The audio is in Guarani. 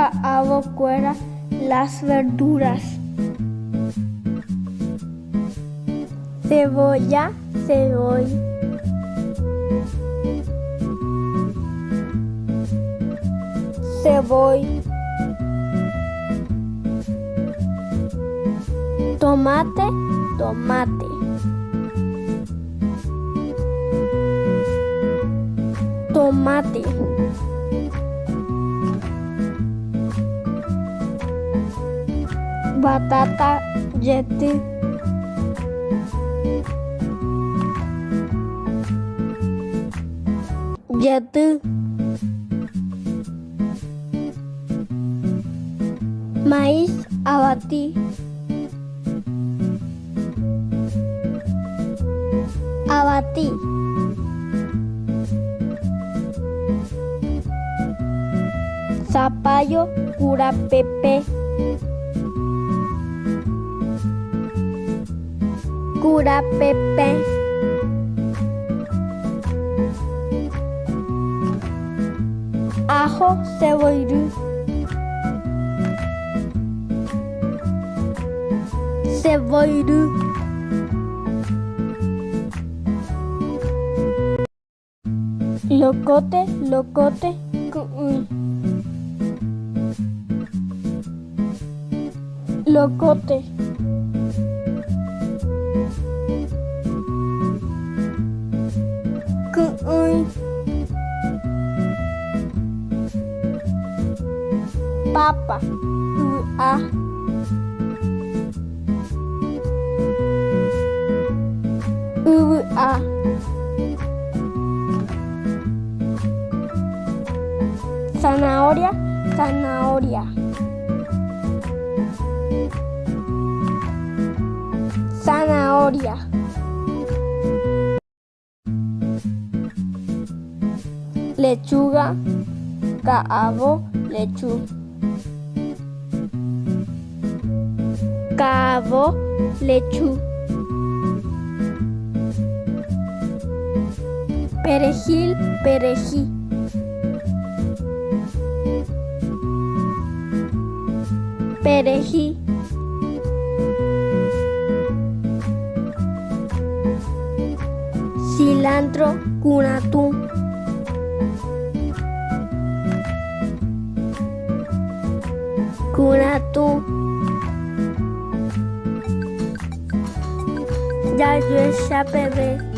Ka'avokuéra las verduras. Cebolla, sevói. Sevói. Tomate, tomate. Tomate. Batata jety. Jety. Maíz avati. Avati. Zapallo kurapepe. Kurapepe. Ajo sevoiry. Sevoiry. Locote, locote, ky'ỹi. Locote. Ky'ỹi. Papa, yvy'a. Yvy'a. Zanahoria, zanahoria. Zanahoria. Lechuga, ka'avo, lechu. Ka'avo, lechu. Perejil, pereji. Pereji. Cilantro, kuratũ. Kuratũ. Jajuecha peve.